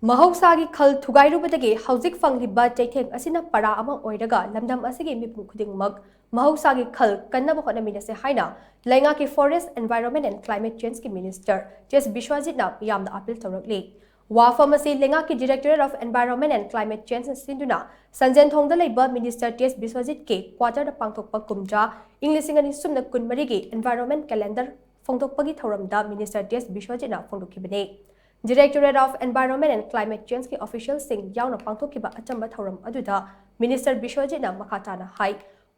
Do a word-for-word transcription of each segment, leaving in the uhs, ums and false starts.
ꯃꯍꯧꯁꯥꯒꯤ ꯈꯜ ꯊꯨꯒꯥꯏꯔꯨꯕꯗꯒꯤ ꯍꯧꯖꯤꯛ ꯐꯪꯂꯤꯕ ꯆꯩꯊꯦꯡ ꯑꯁꯤꯅ ꯄꯔꯥ ꯑꯃ ꯑꯣꯏꯔꯒ ꯂꯝꯗꯝ ꯑꯁꯤꯒꯤ ꯃꯤꯄꯨꯝ ꯈꯨꯗꯤꯡꯃꯛ ꯃꯍꯧꯁꯥꯒꯤ ꯈꯜ ꯀꯟꯅꯕ ꯍꯣꯠꯅꯃꯤꯟꯅꯁꯦ ꯍꯥꯏꯅ ꯂꯩꯉꯥꯛꯀꯤ Forest, Environment and Climate Change ꯀꯤ Minister ꯇꯤ ꯑꯦꯁ ꯕꯤꯁ꯭ꯋꯖꯤꯠꯅ ꯃꯤꯌꯥꯝꯗ ꯑꯥꯄꯤꯜ ꯇꯧꯔꯛꯂꯤ꯫ ꯋꯥꯐꯝ ꯑꯁꯤ ꯂꯩꯉꯥꯛꯀꯤ Directorate of Environment and Climate Change ꯅ ꯁꯤꯟꯗꯨꯅ ꯁꯟꯖꯦꯟꯊꯣꯡꯗ ꯂꯩꯕ Minister ꯇꯤ ꯑꯦꯁ ꯕꯤꯁ꯭ꯋꯖꯤꯠꯀꯤ quarter ꯗ ꯄꯥꯡꯊꯣꯛꯄ ꯀꯨꯝꯖꯥ ꯏꯪ ꯂꯤꯁꯤꯡ ꯑꯅꯤ ꯁꯨꯞꯅ ꯀꯨꯟꯃꯔꯤꯒꯤ environment calendar ꯐꯣꯡꯗꯣꯛꯄꯒꯤ ꯊꯧꯔꯝꯗ Minister ꯇꯤ ꯑꯦꯁ ꯕꯤꯁ꯭ꯋꯖꯤꯠꯅ ꯐꯣꯡꯗꯣꯛꯈꯤꯕꯅꯤ꯫ Directorate of Environment and Climate Change ꯀꯤ official ꯁꯤꯡ ꯌꯥꯎꯅ ꯄꯥꯡꯊꯣꯛꯈꯤꯕ ꯑꯆꯝꯕ ꯊꯧꯔꯝ ꯑꯗꯨꯗ Minister ꯕꯤꯁ꯭ꯋꯖꯤꯠꯅ ꯃꯈꯥ ꯇꯥꯅ ꯍꯥꯏ,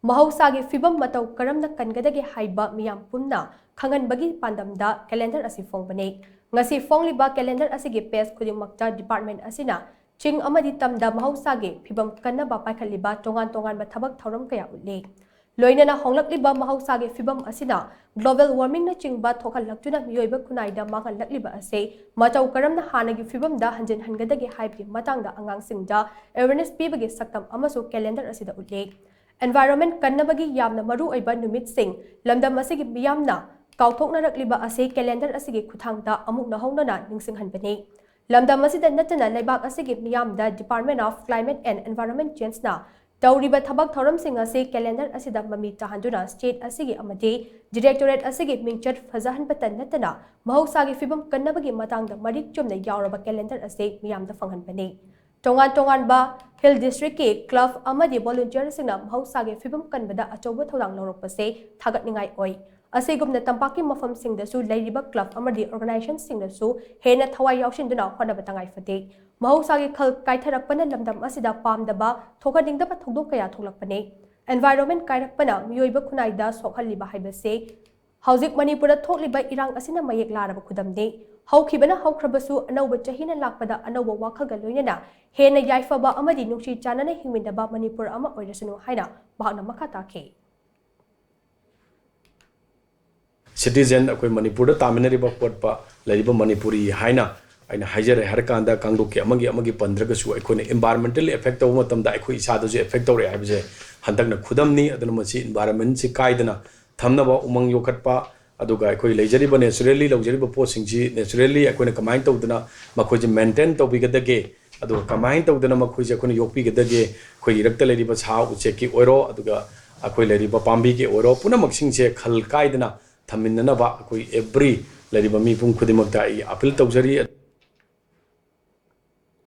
ꯃꯍꯧꯁꯥꯒꯤ ꯐꯤꯕꯝ ꯃꯇꯧ ꯀꯔꯝꯅ ꯀꯟꯒꯗꯒꯦ ꯍꯥꯏꯕ ꯃꯤꯌꯥꯝ ꯄꯨꯝꯅ ꯈꯪꯍꯟꯕꯒꯤ ꯄꯥꯟꯗꯝꯗ calendar ꯑꯁꯤ ꯐꯣꯡꯕꯅꯤ꯫ ꯉꯁꯤ ꯐꯣꯡꯂꯤꯕ calendar ꯑꯁꯤꯒꯤ page ꯈꯨꯗꯤꯡꯃꯛꯇ department ꯑꯁꯤꯅ ꯆꯤꯡ ꯑꯃꯗꯤ ꯇꯝꯗ ꯃꯍꯧꯁꯥꯒꯤ ꯐꯤꯕꯝ ꯀꯟꯅꯕ ꯄꯥꯏꯈꯠꯂꯤꯕ ꯇꯣꯉꯥꯟ ꯇꯣꯉꯥꯟꯕ ꯊꯕꯛ ꯊꯧꯔꯝ ꯀꯌꯥ ꯎꯠꯂꯤ꯫ ꯂꯣꯏꯅꯅ ꯍꯣꯡꯂꯛꯂꯤꯕ ꯃꯍꯧꯁꯥꯒꯤ ꯐꯤꯕꯝ ꯑꯁꯤꯅ global warming ꯅꯆꯤꯡꯕ ꯊꯣꯛꯍꯜꯂꯛꯇꯨꯅ ꯃꯤꯑꯣꯏꯕ ꯈꯨꯟꯅꯥꯏꯗ ꯃꯥꯡꯍꯜꯂꯛꯂꯤꯕ ꯑꯁꯤ ꯃꯇꯧ ꯀꯔꯝꯅ ꯍꯥꯟꯅꯒꯤ ꯐꯤꯕꯝꯗ ꯍꯟꯖꯤꯟꯍꯟꯒꯗꯒꯦ ꯍꯥꯏꯕꯒꯤ ꯃꯇꯥꯡꯗ ꯑꯉꯥꯡꯁꯤꯡꯗ awareness ꯄꯤꯕꯒꯤ ꯁꯛꯇꯝ ꯑꯃꯁꯨ calendar ꯑꯁꯤꯗ ꯎꯠꯂꯤ꯫ Environment ꯀꯟꯅꯕꯒꯤ ꯌꯥꯝꯅ ꯃꯔꯨ ꯑꯣꯏꯕ ꯅꯨꯃꯤꯠꯁꯤꯡ ꯂꯝꯗꯝ ꯑꯁꯤꯒꯤ ꯃꯤꯌꯥꯝꯅ ꯀꯥꯎꯊꯣꯛꯅꯔꯛꯂꯤꯕ ꯑꯁꯤ calendar ꯑꯁꯤꯒꯤ ꯈꯨꯠꯊꯥꯡꯗ ꯑꯃꯨꯛ ꯅꯧꯍꯧꯅꯅ ꯅꯤꯡꯁꯤꯡꯍꯟꯕꯅꯤ꯫ ꯂꯝꯗꯝ ꯑꯁꯤꯗ ꯅꯠꯇꯅ ꯂꯩꯕꯥꯛ ꯑꯁꯤꯒꯤ ꯃꯤꯌꯥꯝꯗ Department of Climate and Environment Change ꯅ ꯇꯧꯔꯤꯕ ꯊꯕꯛ ꯊꯧꯔꯝꯁꯤꯡ ꯑꯁꯤ calendar ꯑꯁꯤꯗ ꯃꯃꯤ ꯇꯥꯍꯟꯗꯨꯅ state ꯑꯁꯤꯒꯤ ꯑꯃꯗꯤ directorate ꯑꯁꯤꯒꯤ ꯃꯤꯡꯆꯠ ꯐꯖꯍꯟꯕꯇ ꯅꯠꯇꯅ ꯃꯍꯧꯁꯥꯒꯤ ꯐꯤꯕꯝ ꯀꯟꯅꯕꯒꯤ ꯃꯇꯥꯡꯗ ꯃꯔꯤꯛ ꯆꯨꯝꯅ ꯌꯥꯎꯔꯕ calendar ꯑꯁꯤ ꯃꯤꯌꯥꯝꯗ ꯐꯪꯍꯟꯕꯅꯤ꯫ ꯇꯣꯉꯥꯟ ꯇꯣꯉꯥꯟꯕ hill district ꯀꯤ club ꯑꯃꯗꯤ volunteer ꯁꯤꯡꯅ ꯃꯍꯧꯁꯥꯒꯤ ꯐꯤꯕꯝ ꯀꯟꯕꯗ ꯑꯆꯧꯕ ꯊꯧꯗꯥꯡ ꯂꯧꯔꯛꯄꯁꯦ ꯊꯥꯒꯠꯅꯤꯡꯉꯥꯏ ꯑꯣꯏ꯫ ꯑꯁꯤꯒꯨꯝꯅ ꯇꯝꯄꯥꯛꯀꯤ ꯃꯐꯝꯁꯤꯡꯗꯁꯨ ꯂꯩꯔꯤꯕ club ꯑꯃꯗꯤ organization ꯁꯤꯡꯅꯁꯨ ꯍꯦꯟꯅ ꯊꯋꯥꯏ ꯌꯥꯎꯁꯤꯟꯗꯨꯅ ꯍꯣꯠꯅꯕ ꯇꯉꯥꯏ ꯐꯗꯦ꯫ ꯃꯍꯧꯁꯥꯒꯤ ꯈꯜ ꯀꯥꯏꯊꯔꯛꯄꯅ ꯂꯝꯗꯝ ꯑꯁꯤꯗ ꯄꯥꯝꯗꯕ, ꯊꯣꯛꯍꯟꯅꯤꯡꯗꯕ ꯊꯧꯗꯣꯛ ꯀꯌꯥ ꯊꯣꯛꯂꯛꯄꯅꯤ꯫ Environment ꯀꯥꯏꯔꯛꯄꯅ ꯃꯤꯑꯣꯏꯕ ꯈꯨꯟꯅꯥꯏꯗ ꯁꯣꯛꯍꯜꯂꯤꯕ ꯍꯥꯏꯕꯁꯤ ꯍꯧꯖꯤꯛ ꯃꯅꯤꯄꯨꯔꯗ ꯊꯣꯛꯂꯤꯕ ꯏꯔꯥꯡ ꯑꯁꯤꯅ ꯃꯌꯦꯛ ꯂꯥꯔꯕ ꯈꯨꯗꯝꯅꯤ꯫ ꯍꯧꯈꯤꯕꯅ ꯍꯧꯈ꯭ꯔꯕꯁꯨ, ꯑꯅꯧꯕ ꯆꯍꯤꯅ ꯂꯥꯛꯄꯗ ꯑꯅꯧꯕ ꯋꯥꯈꯜꯒ ꯂꯣꯏꯅꯅ ꯍꯦꯟꯅ ꯌꯥꯏꯐꯕ ꯑꯃꯗꯤ ꯅꯨꯡꯁꯤ ꯆꯥꯟꯅꯅ ꯍꯤꯡꯃꯤꯟꯅꯕ ꯃꯅꯤꯄꯨꯔ ꯑꯃ ꯑꯣꯏꯔꯁꯅꯨ ꯍꯥꯏꯅ ꯃꯍꯥꯛꯅ ꯃꯈꯥ ꯇꯥꯈꯤ꯫ Citizen ꯑꯩꯈꯣꯏ ꯃꯅꯤꯄꯨꯔꯗ ꯇꯥꯃꯤꯟꯅꯔꯤꯕ ꯈꯣꯠꯄ ꯂꯩꯔꯤꯕ ꯃꯅꯤꯄꯨꯔꯤ ꯍꯥꯏꯅ ꯑꯩꯅ ꯍꯥꯏꯖꯔꯦ ꯍꯥꯏꯔꯀꯥꯟꯗ ꯀꯥꯡꯂꯨꯞꯀꯤ ꯑꯃꯒꯤ ꯑꯃꯒꯤ ꯄꯟꯗ꯭ꯔꯒꯁꯨ ꯑꯩꯈꯣꯏꯅ environmentally affect ꯇꯧꯕ ꯃꯇꯝꯗ ꯑꯩꯈꯣꯏ ꯏꯁꯥꯗꯁꯨ affect ꯇꯧꯔꯛꯑꯦ ꯍꯥꯏꯕꯁꯦ ꯍꯟꯗꯛꯅ ꯈꯨꯗꯝꯅꯤ꯫ ꯑꯗꯨꯅ ꯃꯁꯤ environment ꯁꯤ ꯀꯥꯏꯗꯅ ꯊꯝꯅꯕ ꯎꯃꯪ ꯌꯣꯛꯈꯠꯄ, ꯑꯗꯨꯒ ꯑꯩꯈꯣꯏ ꯂꯩꯖꯔꯤꯕ naturally ꯂꯧꯖꯔꯤꯕ ꯄꯣꯠꯁꯤꯡꯁꯤ naturally ꯑꯩꯈꯣꯏꯅ ꯀꯃꯥꯏꯅ ꯇꯧꯗꯅ ꯃꯈꯣꯏꯁꯦ maintain ꯇꯧꯕꯤꯒꯗꯒꯦ, ꯑꯗꯨꯒ ꯀꯃꯥꯏꯅ ꯇꯧꯗꯅ ꯃꯈꯣꯏꯁꯦ ꯑꯩꯈꯣꯏꯅ ꯌꯣꯛꯄꯤꯒꯗꯒꯦ, ꯑꯩꯈꯣꯏꯒꯤ ꯏꯔꯛꯇ ꯂꯩꯔꯤꯕ ꯁꯥ ꯎꯆꯦꯛꯀꯤ ꯑꯣꯏꯔꯣ, ꯑꯗꯨꯒ ꯑꯩꯈꯣꯏ ꯂꯩꯔꯤꯕ ꯄꯥꯝꯕꯤꯒꯤ ꯑꯣꯏꯔꯣ, ꯄꯨꯝꯅꯃꯛꯁꯤꯡꯁꯦ ꯈꯜ ꯀꯥꯏꯗꯅ ꯊꯝꯃꯤꯟꯅꯅꯕ ꯑꯩꯈꯣꯏ every ꯂꯩꯔꯤꯕ ꯃꯤꯄꯨꯝ ꯈꯨꯗꯤꯡꯃꯛꯇ ꯑꯩ appeal ꯇꯧꯖꯔꯤ꯫